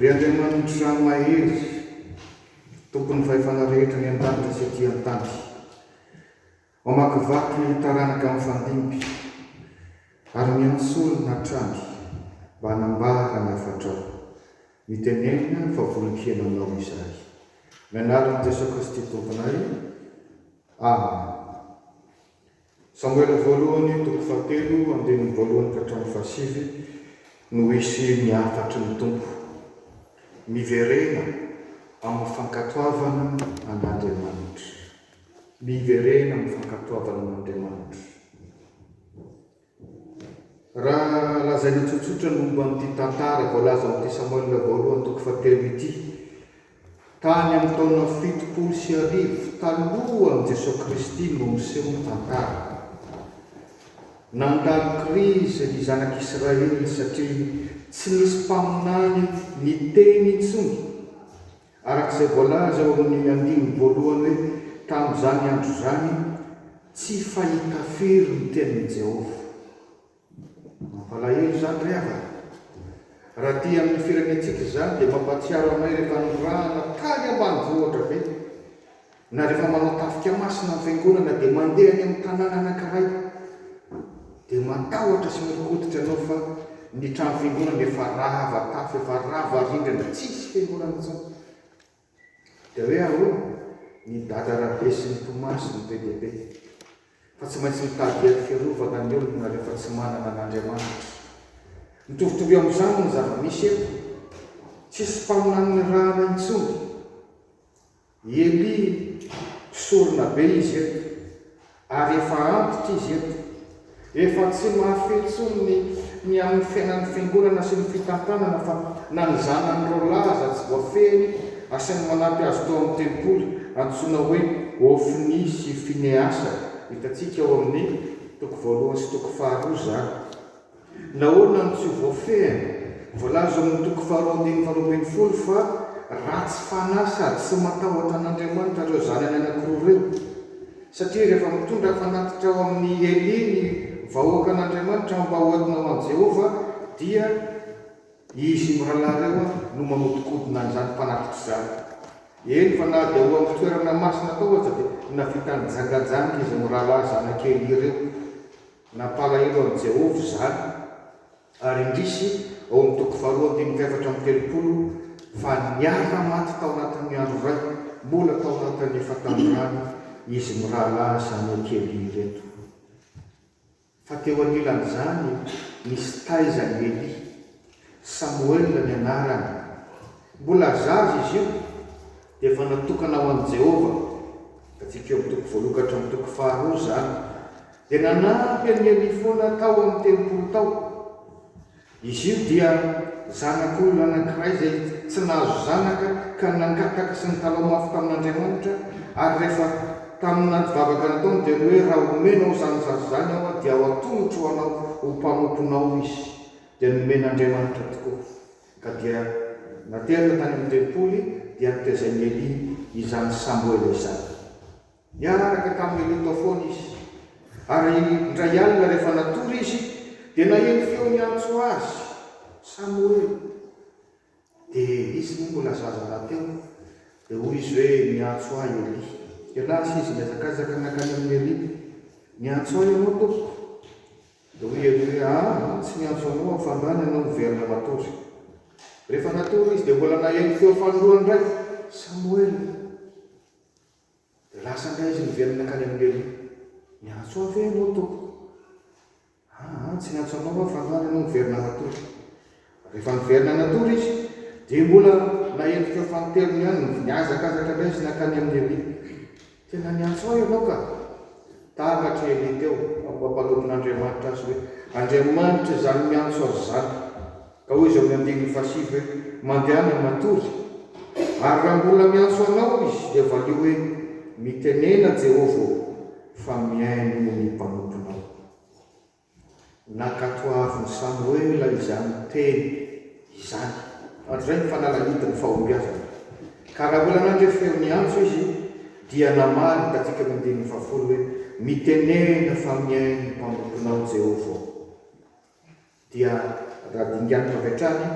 Ry Andriamanitra mahery, Tompon'ny fahefana rehetra any an-danitra sy aty an-tany, mamakivaky taranaka mifandimby ary miantso olona hatrany mba hanambara ny hafatrao. Mitenena fa vonon-kiheno Anao izahay. Amin'ny anaran'i Jesoa Kristy Tomponay. Amen. Samoela voalohany toko fahatelo andininy voalohany ka hatramin'ny fahasivy no hisy ny hafatry ny Tompo. Miverena amin'ny fankatoavana an'Andriamanitra. Miverena amin'ny fankatoavana an'Andriamanitra. Raha lazaina tsotsotra ny momba an'ity tantara voalaza ao amin'ity Samoela voalohany toko fahatelo ity, tany amin'ny taona 1070 talohan'i Jesoa Kristy no miseho ny tantara. Nandalo krizy ny zanak'Israely satria tsy nisy mpaminany niteny intsony, araka izay voalaza ao amin'ny andininy voalohany hoe tamin'izany andro izany tsy fahita firy ny tenin'i Jehovah. Mampalahelo izany ry havana. Raha aty amin'ny firenentsika izany dia mampahatsiaro anay rehefa nirahana tany ambanivohitra be, na rehefa manao tafika masina ny fiangonana dia mandeha any amin'ny tanàna anankiray dia matahotra sy mihoron-koditra ianao fa ny trano fiangonana efa rava tafo, efa rava rindrina, tsisy fiangonana intsony. Dia hoe ahoana? Ny Dada Rabe sy ny Tomasy no be dia be. Fa tsy maintsy mitady hery fiarovana ny olona rehefa tsy manana an'Andriamanitra. Mitovitovy amin'izany ny zava-misy eto. Tsisy mpaminany nirahana intsony. I Elia mpisorona be izy eto, ary efa antitra izy eto. Efa tsy mahafehy intsony ny ny amin'ny fiainan'ny fiangonana sy ny fitantanana fa na ny zanany roalahy aza tsy voafehiny, asainy manampy azy tao amin'ny tempoly, antsoina hoe Hofnia sy Finehasa. Hitantsika ao amin'ny toko voalohany sy toko faharoa izany. Nahoana no tsy ho voafehiny? Voalaza ao amin'ny toko faharoa andininy faharoa ambin'ny folo fa ratsy fanahy sady tsy matahotra an'Andriamanitra ireo zanany anankiroa ireo, satria rehefa mitondra fanatitra ao amin'i Elia ny vahoakan'Andriamanitra mba hoentina ho an'i Jehovah, dia izy mirahalahy ireo no manodinkodina an'izany fanatitra izany. Eny fa na dia ao amin'ny toerana masina tao aza dia navita nijangajanga izy mirahalahy zanak'i Elia ireo. Nampalahelo an'i Jehovah izany, ary indrisy, ao amin'ny toko faharoa andininy fahaefatra amby telopolo, fa niara-maty tao anatin'ny andro iray, mbola tao anatin'ny fahatanorany, izy mirahalahy zanak'i Elia ireto. Fa teo anilan'izany, nisy taizan'i Elia. Samoela ny anarany. Mbola zaza izy io, dia efa natokana ho an'i Jehovah. Hitantsika eo amin'ny toko voalohany ka hatramin'ny toko faharoa izany. Dia nanampy an'i Elia foana tao amin'ny tempoly tao. Izy io dia zanak'olona anankiray izay tsy nahazo zanaka ka nangataka sy nitalaho mafy tamin'Andriamanitra, ary rehefa tamin'ny vavaka nataony dia ny hoe, Raha omenao izany zaza izany aho, dia ho atolotro ho anao ho mpanomponao izy. Dia nomen'Andriamanitra tokoa. Ka dia naterina tany amin'ny tempoly, dia notezain'i Elia izany Samoela izany. Niaraka tamin'i Elia tao foana izy. Ary indray alina rehefa natory izy, dia naheno feo niantso azy, Samoela. Dia izy moa mbola zaza rahateo, dia hoy izy hoe, Miantso ahy Elia. Dia lasa izy nihazakazaka nankany amin'i Elia. Miantso ahy ianao, tompoko? Dia hoy Elia hoe, Aa, tsy niantso anao aho fa androany ianao miverina matory. Rehefa natory izy, dia mbola naheno feo fanindroany indray, Samoela! Dia lasa indray izy niverina nankany amin'i Elia. Niantso ahy ve ianao, tompoko? Aa, tsy niantso anao aho fa androany ianao miverina natory. Rehefa niverina natory izy, dia mbola naheno feo fanintelony ihany, nihazakazaka indray izy nankany amin'i Elia. Tena niantso ahy ianao ka! Takatr'i Elia teo amin'ny maha mpanompon'Andriamanitra azy hoe Andriamanitra izany miantso azy izany. Ka hoy izy ao amin'ny andininy fahasivy hoe, Mandehana matory, ary raha mbola miantso anao izy, dia valio hoe, Mitenena, Jehovah ô, fa mihaino ny mpanomponao. Nankatoavin'i Samoela izany teny izany. Hatrizay ny fanalahidin'ny fahombiazana. Ka raha mbola nandre feo niantso izy, dia namaly hitantsika amin'ny andininy fahafolo hoe, Mitenena fa mihaino ny mpanomponao, Jehovah ô. Dia raha dinganina avy hatrany.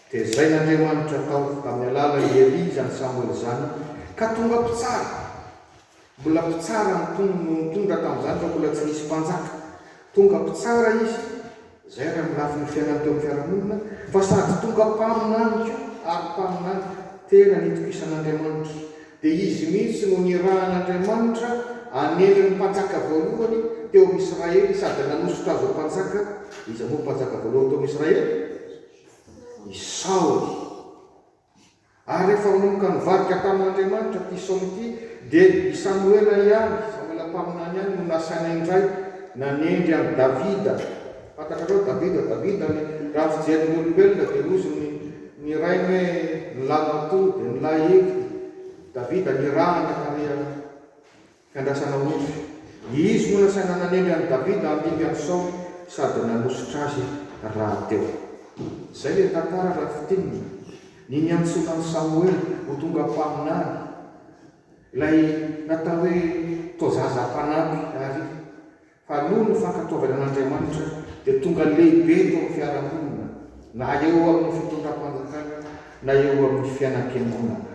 Tezain'Andriamanitra tao tamin'ny alalan'i Elia izany Samoela izany ka tonga mpitsara. Mbola mpitsara no no nitondra tamin'izany fa mbola tsy nisy mpanjaka. Tonga mpitsara izy, izay raha ny lafiny fiainany teo amin'ny fiarahamonina, fa sady tonga mpaminany koa ary mpaminany tena nitokisan'Andriamanitra. Dia izy mihitsy no nirahan'Andriamanitra hanendry ny mpanjaka voalohany teo amin'i Israely sady nanosotra azy ho mpanjaka. Iza moa mpanjaka voalohany teo amin'i Israely? I Saoly. Ary rehefa nanomboka nivadika tamin'Andriamanitra ity Saoly ity, dia i Samoela ihany, Samoela mpaminany ihany no nasaina indray nanendry an'i Davida. Fantatrareo Davida, Davida ny, raha ny fijerin'ny olombelona dia hozy ny, ny rainy hoe ny lahimatoa dia ny lahy heviny. Davida nirahana tany fiandrasana ondry. Izy no nasaina nanendry an'i Davida handimby an'i Saoly sady nanosotra azy rahateo. Izay ilay tantara raha fintinina. Ny niantsoana an'i Samoela ho tonga mpaminany, ilay natao hoe toa zaza mpanampy àry, fa noho ny fankatoavany an'Andriamanitra dia tonga lehibe teo amin'ny fiarahamonina, na eo amin'ny fitondram-panjakana na eo amin'ny fiainam-piangonana.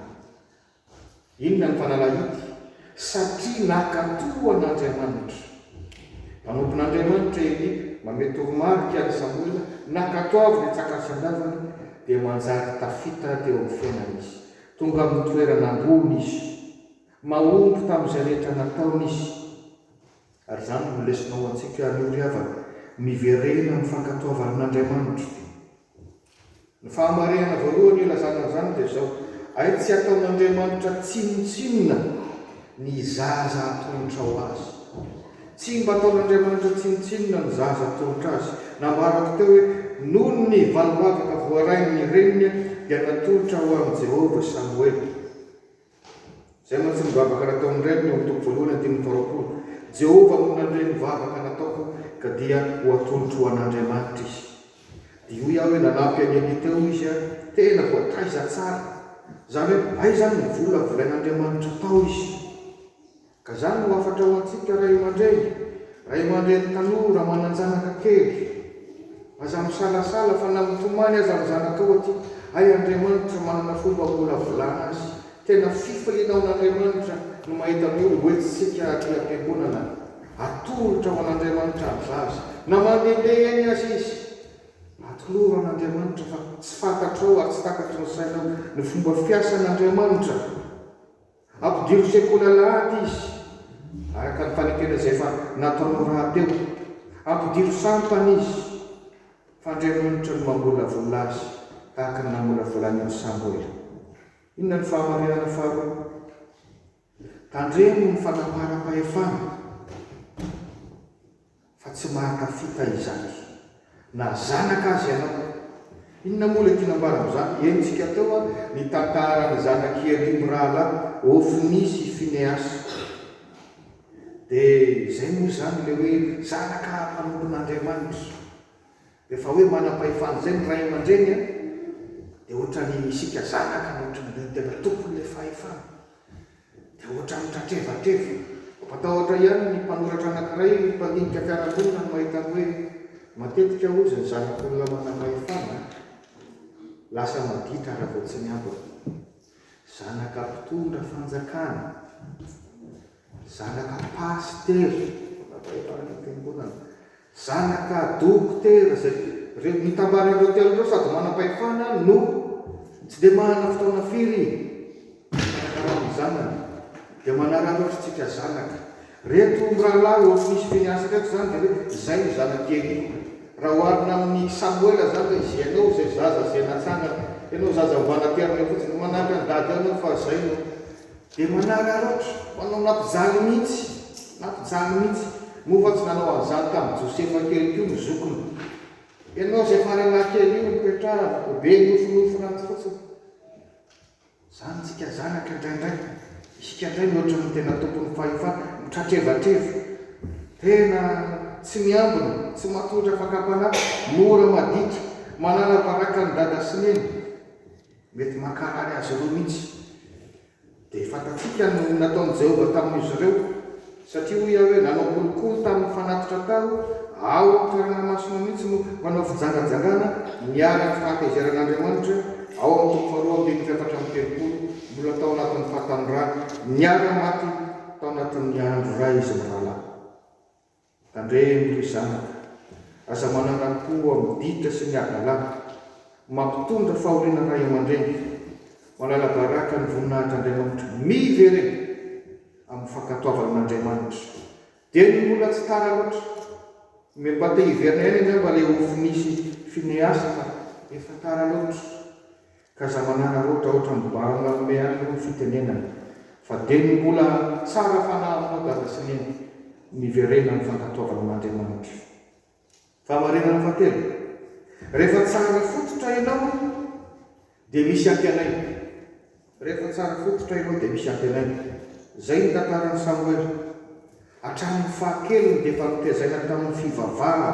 Inona ny fanalahidy? Satria nankatò an'Andriamanitra. Mpanompon'Andriamanitra i Elia, manome toromarika an'i Samoela, nankatoaviny an-tsakany sy an-davany, dia manjary tafita teo amin'ny fiainany izy. Tonga amin'ny toerana ambony izy. Mahomby tamin'izay rehetra nataony izy. Ary izany no lesona ho antsika anio ry havana, miverena amin'ny fankatoavana an'Andriamanitra. Ny fahamarihana voalohany ilazana an'izany dia izao, Hay tsy ataon'Andriamanitra tsinontsinona ny zaza atolotrao Azy. Tsy mba ataon'Andriamanitra tsinontsinona ny zaza atolotra Azy. Nambarako teo hoe noho ny valim-bavaka voarain'ny reniny dia natolotra ho amin'i Jehovah i Samoela. Izay mantsy ny vavaka nataon'ny reniny eo amin'ny toko voalohany andininy faharoapolo, Jehovah no nandre ny vavaka nataoko, ka dia ho atolotro ho an'Andriamanitra izy. Dia hoy aho hoe nanampy an'i Elia teo izy an, tena voataiza tsara. Izany hoe aiza ny vola volain'Andriamanitra tao izy. Ka izany no hafatra ho antsika ray aman-dreny, ray aman-dreny tanora manan-janaka kely. Aza misalasala fa na mitomany aza ny zanakao aty, hay Andriamanitra manana fomba hamolavolana azy. Tena fifaliana ho an'Andriamanitra no mahita ny olo hoentintsika aty am-piangonana. Atolotra ho an'Andriamanitra ny zaza. Na mandehandeha eny aza izy, atoloro an'Andriamanitra fa tsy fantatrao ary tsy takatry ny sainao ny fomba fiasan'Andriamanitra. Ampidiro sekoly alahady izy, araka ny fanekena izay efa nataonao rahateo. Ampidiro sampana izy, fa Andriamanitra no mamolavola azy, tahaka ny namolavolany an'i Samoela. Inona no fahamarinana faharoa? Tandremo ny fanaparam-pahefana. Fa tsy mahatafita izany. Na zanaka aza ianao. Inona moa ilay tiana ambara amin'izany? Henontsika teo ny tantaran'ny zanak'i Elia mirahalahy, Hofnia sy Finehasa. Dia izay moa izany ilay hoe zanaka mpanompon'Andriamanitra. Rehefa hoe manam-pahefana izay ny ray aman-dreny dia ohatran'ny isika zanaka no ohatran'ny tena tompon'ilay fahefana. Dia ohatran'ny tratrevatreva. Mampatahotra ihany ny mpanoratra anankiray mpandinika fiarahamonina ny mahita ny hoe matetika hozy ny zanak'olona manam-pahefana lasa maditra raha vao tsy miambina. Zanaka mpitondra fanjakana, zanaka pasitera, manam-pahefana any am-piangonana, Zanaka dokotera izay ireo nitambaran'ireo telo ireo sady manam-pahefana no tsy dia manana fotoana firy hikarakarana ny zanany dia manararaotra tsika zanaka. Reto mirahalahy Hofni sy Finehasa ireto izany dia hoe izay no zanak'i Elia. Raha oharina amin'i Samoela izany hoe izay ianao izay zaza izay natsangana, ianao zaza mba naterina eo fotsiny, manampy an'i dada eo ianao fa izay no Dia manararaotra, manao nampijaly mihitsy, nampijaly mihitsy. Moa va tsy nanao an'izany tamin'i Josefa kely koa ny zokiny? Ianao izay faralahy kely io, mipetraha, be nofinofy ratsy fotsiny. Izany tsika zanaka indraindray. Isika indray no ohatran'ny tena tompon'ny fahefana, mitratrevatreva. Tena tsy miambina, tsy matotra fakam-panahy, mora maditra, manala baraka an'i dada sy neny. Mety mankarary azy ireo mihitsy. Dia fantatsika ny nataon'i Jehovah tamin'izy ireo. Satria hoy aho hoe, nanao kolikoly tamin'ny fanatitra tao, ao amin'ny toerana masina mihitsy no manao fijangajangana, niharan'ny fahatezeran'Andriamanitra, ao amin'ny toko faharoa andininy fahaefatra amby telopolo, mbola tao anatin'ny fahatanorana, niara-maty tao anatin'ny andro iray izy mirahalahy. Tandremo ry zanaka, aza manangan-po amin'ny ditra sy ny hadalana, mampitondra fahoriana ray aman-dreny, manala baraka ny voninahitr'Andriamanitra, miverena amin'ny fankatoavana an'Andriamanitra. Dieny mbola tsy tara loatra. Mba te hiverina ihany angamba ilay Hofinia sy Fineasa fa efa tara loatra. Ka aza manararaotra ohatran'ny banga manome ahy aloha ny fitenenana fa dia ny mbola tsara fanahy aminao dada sy neny miverena amin'ny fankatoavana an'Andriamanitra. Fahamarinana fahatelo, rehefa tsara fototra ianao dia misy antenaina. Rehefa tsara fototra ianao dia misy antenaina. Izay ny tantaran'i Samoela. Hatramin'ny fahakeliny dia efa notezaina tamin'ny fivavahana.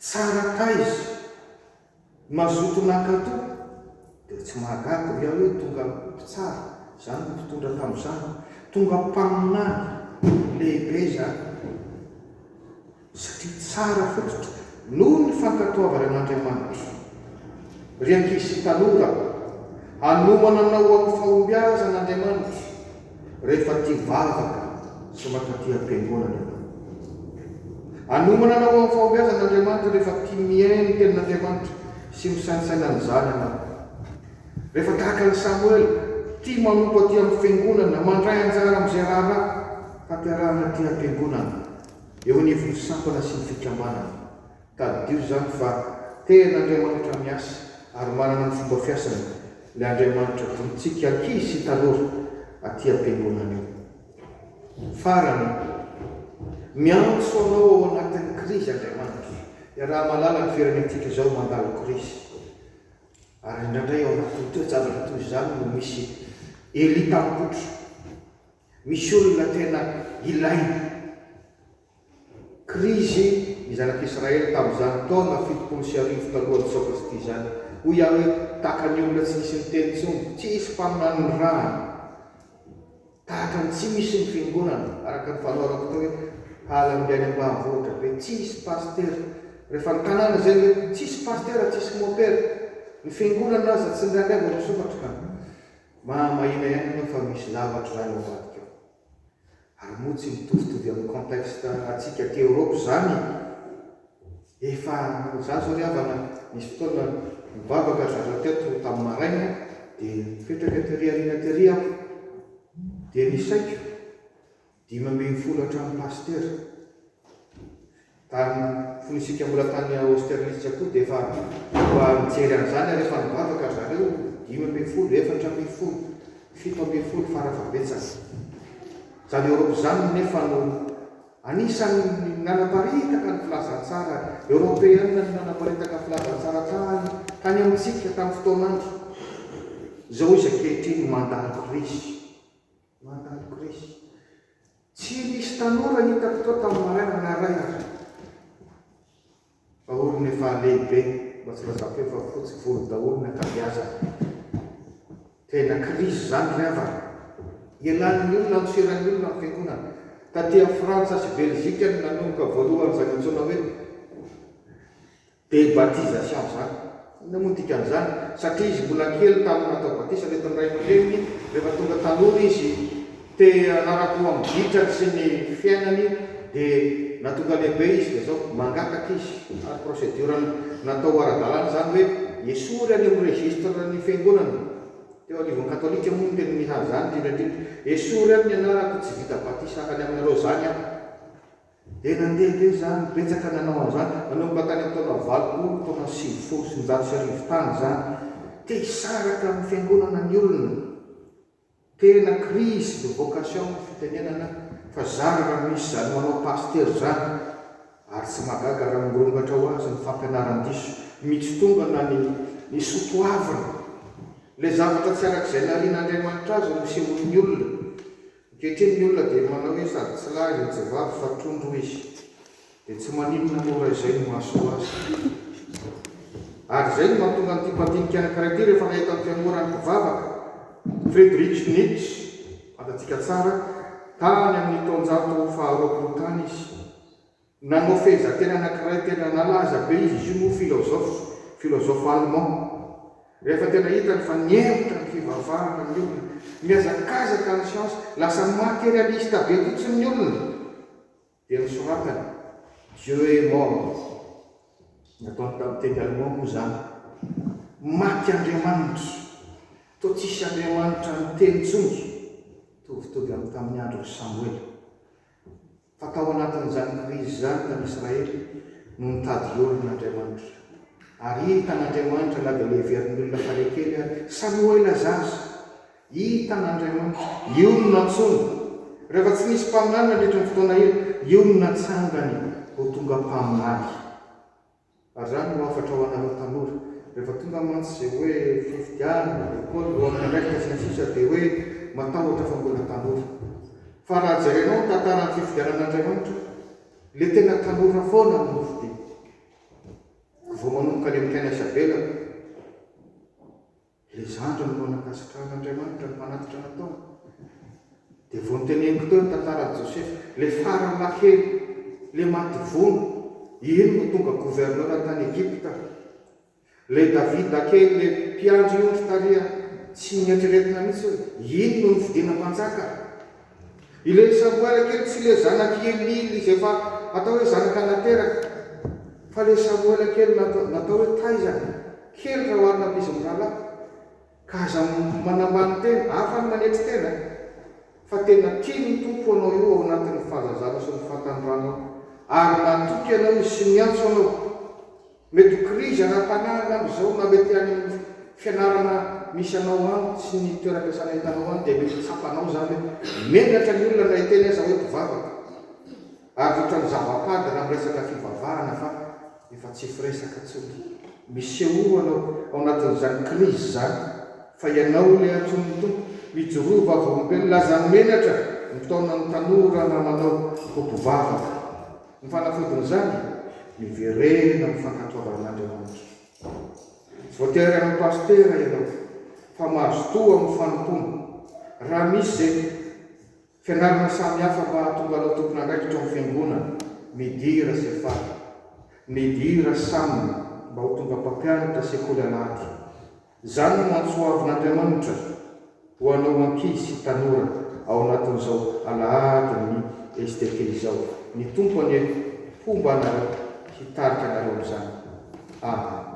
Tsara taiza. Mazoto nankatò, dia tsy mahagaga hoy aho hoe tonga mpitsara, izany no mpitondra tamin'izany, tonga mpaminany lehibe izany, satria tsara fototra noho ny fankatoavana an'Andriamanitra. Ry ankizy sy tanora, hanomana anao ho amin'ny fahombiazana Andriamanitra. Rehefa tia vavaka sy mankaty am-piangonana ianao. Hanomana anao amin'ny fahombiazana Andriamanitra rehefa tia mihaino ny Tenin'Andriamanitra sy misaintsaina an'izany ianao. Rehefa tahaka an'i Samoela, tia manompo aty amin'ny fiangonana, mandray anjara amin'izay raharaha tanterahana aty am-piangonana, eo anivon'ny sampana sy ny fikambanana. Tadidio izany fa tena Andriamanitra miasa ary manana ny fomba fiasany ilay Andriamanitra dontsika ankizy sy tanora aty am-piangonana io. Farany, miantso anao ao anatin'ny krizy Andriamanitra. Iaraha-mahalala ny firenentsika izao mandalo krizy. Ary indraindray ao anatin'ny toe-javatra toy izany no misy elita mipoitra. Misy olona tena ilaina. Krizy ny zanak'Israely tamin'izany taona 1070 talohan'i Jesoa Kristy izany. Hoy aho hoe, tahaka ny olona tsy nisy niteny intsony, tsy hisy mpaminany nirahana, tahaka ny tsy misy ny fiangonana, araka ny fanoharako teo hoe, halan'ny any ambanivohitra be, tsisy pasitera. Rehefa ny tanàna izay hoe, tsisy pasitera, tsisy mopera. Ny fiangonana aza tsy indraindray vao misokatra ka. Mahamahina ihany aloha fa misy zavatra izany ao ambadika ao. Ary moa tsy mitovitovy amin'ny contexte antsika aty Europe izany e! Efa za zao ry havana nisy fotoana nivavaka ry zareo teto tamin'ny maraina dia nipetraka tery aoriana tery aho dia nisaiko 15 hatramin'ny pasitera. Tany fony isika mbola tany Austerlitz koa dia efa mba nijery an'izany ary efa nivavaka ry zareo, 15, 14, 17 farafahabetsany. Izany Europe izany nefa no anisan'ny nanaparitaka ny filazantsara, Eoropeana no nanaparitaka filazantsara tany tany amintsika tamin'ny fotoan'andro. Izao izy ankehitriny mandalo krizy. Mandalo krizy. Tsy nisy tanora hitako tao tamin'ny maraina na iray aza. Fa olona efa lehibe, mba tsy lazako hoe efa fotsy volo daholo ny ankabeazany. Tena krizy izany ry havana. Ialàn'ny olona, andosiran'ny olona ny fiangonana. Taty Frantsa sy Belzika no nanomboka voalohany izany antsoina hoe Débaptisation zany. Inona moa ny dikan'izany? Satria izy mbola kely tamin'ny natao batisa nentin'ny ray aman-dreniny, rehefa tonga tanora izy te hanara-po amin'ny ditrany sy ny fiainany dia na tonga lehibe izy dia zao, mangataka izy ary procédure natao ara-dalàna izany hoe esory any amin'ny registre ny fiangonana, teo anivon'ny katolika moa no tena nisy an'izany indrindra indrindra, esory any ny anarako tsy vita batisa any aminareo izany aho. Dia nandeha be izany, betsaka nanao an'izany, nanomboka tany amin'ny taona 80, taona 1990 tany izany. Te hisaraka amin'ny fiangonana ny olona. Tena crise de vocation ny fitenenana fa zara raha misy izany manao pasitera izany. Ary tsy mahagaga raha mirongatra ho azy ny fampianaran-diso, mitsitongana ny ny sotoavina. Ilay zavatra tsy araka izay narian'Andriamanitra azy no isehoan'ny olona. Ankehitriny ny olona dia manao hoe sady tsy lahy no tsy vavy fa trondro izy. Dia tsy maninona moa raha izay no mahasoa azy. Ary izay no mahatonga an'ity mpandinika anankiray ity rehefa nahita ny fiangoran'ny mpivavaka, Friedrich Nietzsche, fantatsika tsara, Tany amin'ny taonjato faharoapolo tany izy. Nanao fehezanteny anankiray tena nalaza be izy, izy io moa philosophe, philosophe allemand. Rehefa tena hitany fa nihemotra ny fivavahana ny olona, mihazakazaka ny siansa, lasa materialiste be fotsiny ny olona, dia nosoratany, Dieu est mort. Nataony tamin'ny teny allemand moa izany. Maty Andriamanitra. Toa tsisy Andriamanitra niteny intsony, mitovitovy amin'ny tamin'ny andron'i Samoela. Fa tao anatin'izany krizy izany tany Israely no nitady olona Andriamanitra. Ary hitan'Andriamanitra na dia leverin'ny olona fa le kely ary, Samoela zaza. Hitan'Andriamanitra. Io no nantsoiny. Rehefa tsy nisy mpaminany nandritra ny fotoana ela, io no natsangany ho tonga mpaminany. Ary izany no hafatra ho anareo tanora. Rehefa tonga mantsy izay hoe fifidianana, école, ho amin'ny andraikitra sy ny sisa dia hoe matahotra fa mbola tanora. Fa raha jerenao ny tantaran'ny fifidianan'Andriamanitra, ilay tena tanora foana no nofidiny. Vao manomboka any amin'ny Kaina sy Abela. Ilay zandriny no nankasitrahan'Andriamanitra ny fanatitra nataony. Dia vao noteneniko teo ny tantaran'i Josefa, ilay faralahy kely, ilay maty vono, iny no tonga gouverneur tany Egypta. Ilay Davida kely, ilay mpiandry ondry tary tsy nieritreretina mihitsy hoe iny no nofidiana mpanjaka. Ilay Samoela kely tsy ilay zanak'i Eli izay efa atao hoe zanaka nateraka, fa ilay Samoela kely natao hoe taizana. Kely raha oharina amin'izy mirahalahy. Ka aza manambany tena, hafa ny manetry tena fa tena tian'ny Tompo anao io ao anatin'ny fahazazana sy ny fahatanorana ao. Ary matoky anao Izy sy miantso anao. Mety ho krizy ara-panahy angamba izao na mety any amin'ny fianarana misy anao any sy ny toeram-piasana hitanao any dia mety tsapanao izany hoe menatra ny olona na hiteny aza hoe mpivavaka. Ary ohatran'ny zava-pady raha miresaka fivavahana fa efa tsy firesaka intsony. Misehoa anao ao anatin'izany krizy izany fa ianao ilay antsoin'ny Tompo, mijoroa vavolombelona, aza menatra mitaona ny tanora namanao ho mpivavaka. Ny fanafodin'izany? Miverena amin'ny fankatoavana an'Andriamanitra. Tsy voatery hanao pasitera ianao fa mazotoa amin'ny fanompoana. Raha misy izay Fianarana samihafa mba hahatonga anao tompon'andraikitra ao amin'ny fiangonana, midira Sefar, midira Sam mba ho tonga mpampianatra sekoly alahady. Izany no antsoavin'Andriamanitra ho anao ankizy sy tanora ao anatin'izao alahadin'ny STT izao. Ny Tompo anie homba anareo hitarika anareo amin'izany. Amen.